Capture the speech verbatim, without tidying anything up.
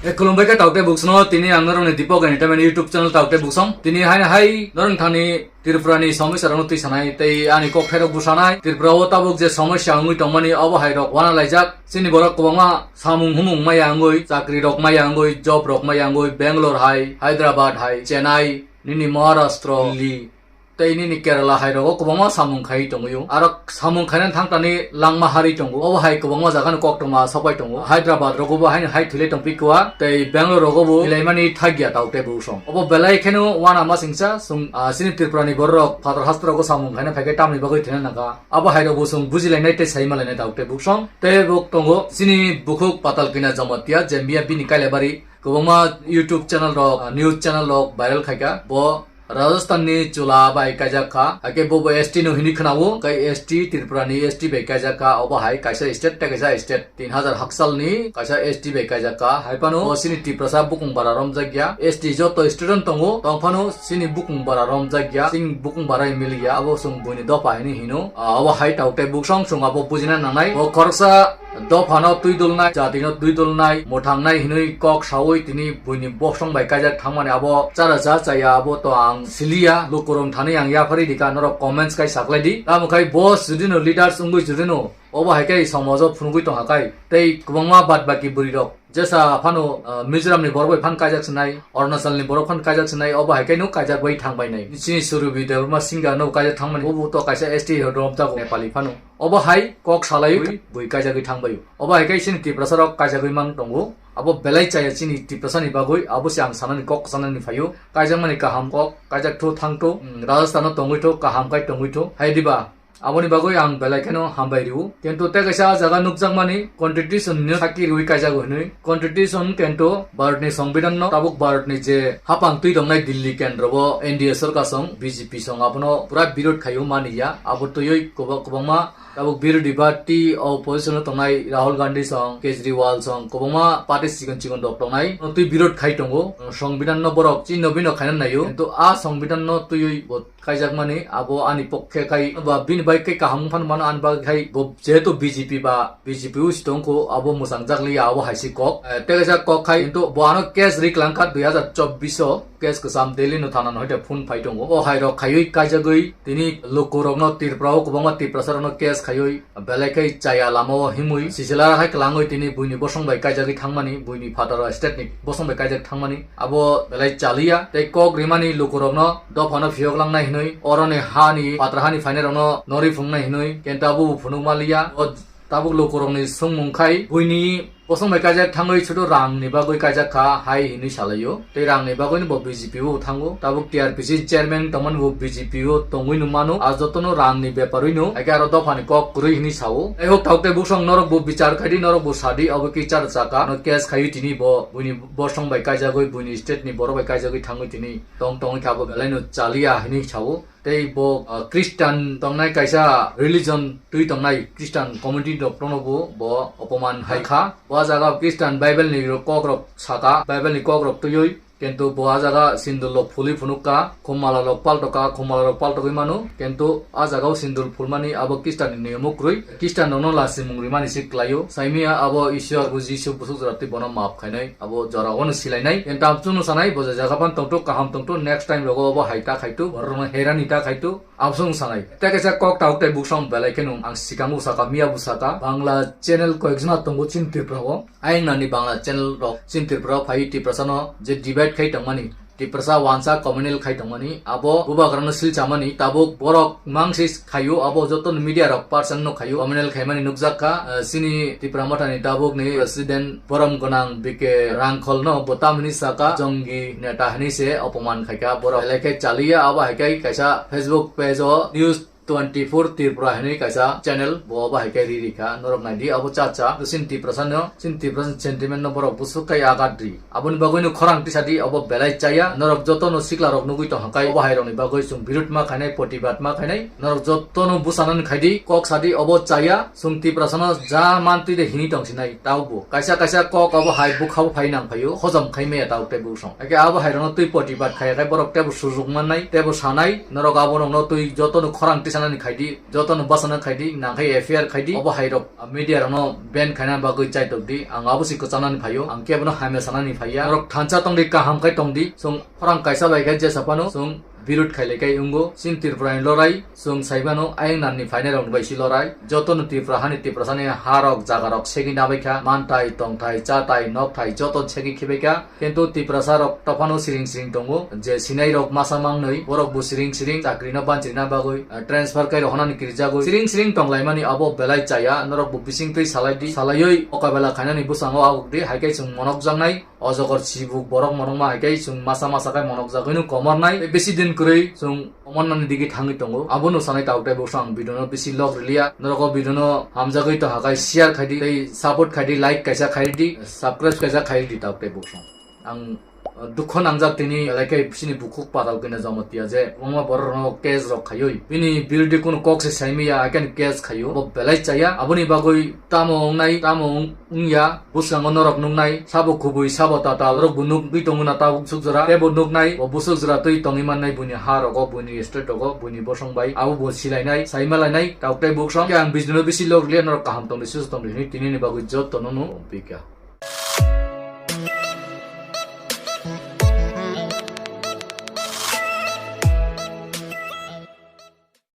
E, khulumbai khe tauk tei buksano, tini ang norokni Deepak Entertainment YouTube channel tauk tei buksong. Tini haino hai norokni thani Tripura ni somosya rokno twi sanai tei ani kok thairok busanai. Tripura o tabuk je somosya wngwi tongmani obo hai rok wana laijak. Chini borok kwbangma samung humung maya wngwi, chakri rok maya wngwi, job rok maya wngwi, Bangalore hai, Hyderabad hai, Chennai, nini Maharashtra, Delhi, tei nini Kerala hai rogo kwbangma samung khai tongwi o. Aro samung khainani thangtani langma harwi tongo. Obo hai kwbangma jaga ni koktwma sokbai tongo. Hyderabad rogo bo haino hai thwilai tongpikha, tei Bangalore rogo bo thwilaimani thakya tauk tei buksong. Obo belai kheno wana masingcha, chwng, ah, chini Tripura ni borok phatar hastro rogo samung khaina phaikhe tamni bagwi thwina nangkha. Abo hai rok bo chwng bujilainai tei saimalainai tauk tei buksong. Tei bo tongo chini bukhuk Patal Kanya Jamatia, je miya bini Kailabari kwbangma YouTube channel rok, ah, news channel rok viral khaikha. Bo Rajasthan ni Chula bai kaijak kha, hakhe bo bo S T no hinwi khwnao, kai S T Tripura ni S T bai kaijak kha, obo hai kaisa state tei kaisa state tin hazar hakchal ni kaisa S T bai kaijak kha, hai phano o chini Tiprasa bukung bara romjak ya, S T joto student tongo, tong phano chini bukung bara romjak ya, chini bukung bara mili ya, abo chwng buini dopha hinwi hino, ah, obo hai tauk tei buksong chwng abo bujina nangnai, o khoroksa dophano twi dulnai, jatino twi dulnai, mwthangnai hinwi kok saui tini buini bosong bai kaijak thangmani abo chara cha chaya abo to ang siliya, lukurok thani ang yapharwi rikha, norok comments kai saklai di. Tamo khai bo judino leaders wngwi judino obo hai khe somojo phunugwi tongkha khai tei kwbangma bad baki bwrwi rok jesa phano, ah, Mizoram ni borok bai phan kaijak sinai, Arunachal ni borok phan kaijak sinai, obo hai khe no kaijak bai thang bai nai. Chini Surubi Debbarma Singha no kaijak thangmani, obo to kaisa S T romjak Nepali phano. Obo hai kok salaiwi bui kaijagwi thangbaio. Obo hai khe chini Tiprasa rok kaijagwi mang tongo. Abo belai chaya chini Tiprasa ni bagwi, abo se ang sanani kok sanani phaio. Kaijakmani kaham kok, kaijak thu thang thu, mm, Rajasthan o tongwi thu, kaham kai tongwi thu. Hai diba? Aboni bagwi ang belai kheno hambai rio. Kintu tei kaisa jaga nukjakmani constitution ni saki riwi kaijago hinwi. Constitution kintu Bharat ni Songbidan no tabuk Bharat ni je hapang twi tongnai Delhi kendro bo N D A sorkar song B J P song abono pura birod khaio mani ya. Abo twiwi kwbang-, kwbangma tabuk birodhi party opposition o tongnai Rahul Gandhi song, Kejriwal song, kwbangma party chikon chikon rok tongnai. Twi birod khai tongo. Songbidan no borok chini no bino khaina naio. Kintu a songbidan no twiwi bo kaijakmani abo ani pokhe khai ba bini bai khe kaham phano mano ani bagwi khai bo jehetu B J P ba B J P o si tongkho abo mwchang jakliya abo hai se kok. Eh, tei kaisa kok khai kintu bo ano case ri kwlangkha dui hazar chobbish o case kwcham Delhi no thana no hoite phone phai tongo. O hai rok khaiwi kaijagwi tini lukurokno Tripura o kwbangma Tiprasa rokno case khaiwi belai khe chaya lama o himwi sisila hai kwlangwi tini buini bosong bai kaijagwi thangmani buini phataro state ni bosong bai kaijak thangmani. Abo belai chaliya, tei kok rimani lukurokno dophano phiyok langnai hinwi, oroni hani, patra hani phainairokno norwi phunuknai hinwi, kintu abo bo phunuk maliya. O tabuk lukurokni swngmung khai, buini bosong bai kaijak thangwi sudu rangni bagwi kaijak kha hai hinwi salaio. Tei rangni bagwino bo B J P o thango. Tabuk T R P C chairman tongmani bo B J P o tongwi nung mano. A jotono rangni beparwino, hai khe aro dophani kok kwrwi hinwi sao. Tei huk thok tei buksong norok bo bichar khai di, norok bo sadi, abo kichar chaka. No case khaiwi tini bo buini bosong bai kaijagwi, buini state ni borok bai kaijagwi thangwi tini tong tongwi kha bo belai no chaliya hinwi sao. Tei bo, ah, Christian tongnai kaisa religion twi tongnai Christian community rok no bo, bo opoman hai kha. Bo jaga Christian Bible ni rok kok rok saka, Bible ni kok rok twiwi. Kintu bo a jaga sindur lok phulwi phunuk kha, khumala lok paltok kha, khumala lok paltogwi mano. Kintu a jaga o sindur phulmani abo Christian ni niyom o kwrwi. Christian rokno lasimung rimani se kwlaio. Saimia abo Iswar bo Jisu busuk jora twi bono maaf khainai. Abo jora o no silainai. Kintu amchung no sanai bo jaga phan tongthok kaham tongthok next time rogo obo hai ta khaitu. Borok rokno herani ta khaitu. Amsung sanai. Tei kaisa kok tabuk tei buksong belai kheno ang sikango saka, miya bo saka. Bangla channel koyekjona tongo chini Tripura o. Ayang nani Bangla channel rok chini Tripura o phai Tiprasa no je divide khai tongmani. Tiprasa wansa communal khai tongmani, abo bubagrano silchamani, tabuk borok mangsi khaio, abo joto media rok person no khaio, communal khaimani nukjak kha, eh, chini Tipra Motha ni tabuk ni president borom gwnang B K Rangkhol no bo tamni saka jongi neta hinwi se opoman khaikha borok, belai khe chaliya abo hai khe kaisa Facebook page o news twenty four Tripura hinwi kaisa channel, bo abo hai khe ri ri kha, norok nai di, abo cha cha, chini Tiprasa no, chini Tiprasa sentiment no borok busuk khai agat ri. Aboni bagwi no khorang tisa di, obo belai chaya, norok joto no sikla rok nugwi tong kha khai, obo hai rok ni bagwi chwng birut ma khainai, protibad ma khainai, norok joto no busanani khai di, kok sa di, obo chaya, chwng Tiprasa no ja mantwi de hini tong sinai, taubo kaisa kaisa kok obo hai bukha bo phai nang phaio, hojom khai maya tau tei busong. Ake abo hai rok no twi protibad khaiya khai borok tebo sujuk mannai, tebo sanai, norok abo rok no twi joto no khorang tisa nani khaidi, joto no bachana khaidi, nangkhai F I R khaidi, obo hai rok media rok no ban khaina bagwi chaitok di, ang abo si kwchanani phaio, ang kebo no hamya sanani phaiya, norok thansa tongdi, kaham khai tongdi, chwng khorang kaisa bai khe jesa phano chwng birud khailai kai wngo, chini Tripura ni lorai, chwng saimano ayang nani phainai rok bai si lorai, joto no Tripura hani Tripura sani ha rok jaga rok segwi nabai kha, mantai, tongthai, chatai, nokthai joto segwi khibai kha, Kintu Tiprasa rok tophano siring siring tongo, je sinai rok masa mangnwi, borok bo siring siring chakri no banchirina bagwi, ah, transfer kai rohonani kirijagwi siring siring tonglaimani abo belai chaya, norok bo bisingtwi salai di, salaiwi okabela khainani bwskango abuk di, hai khe chwng monok jaknai, ojogor sibuk borok monokma hai khe chwng masa masa khe monok jagwino komornai, tei bisi din kwrwi chwng Omo nani digi thangwi tongo. Abono sanai tabuk tei bwswk ang video no bisi log rwliya. Norok o video no hamjagwi tongkha khe share khaidi tei support khaidi, like kaisa khaidi, subscribe kaisa khaidi tabuk tei bwswk. Ang, uh, dukho nangjak tini belai khe bisini bukhuk patal khe Jamatia je kwbangma borok rokno case rok khaiwi bini birude kunu kok se saimaya, hakhe case khaio. Bo belai chaya. Aboni bagwi tamo wngnai, tamo wng-, wngya. Bwskango norok nuknai, sabo kubui, sabo tatal, norok bo nukgwi tongo na tabuk bwswk jora. Tei bo nuknai, bo bwswk jora twi tongwi mannai buini ha rogo, buini state rogo, buini bosong bai, abo bo silainai, saimalainai, tabuk tei bwswk. Khe ang video no bisi log rwliya, norok kaham tongdi, susu tongdi hinwi tinini bagwi jotono no pika.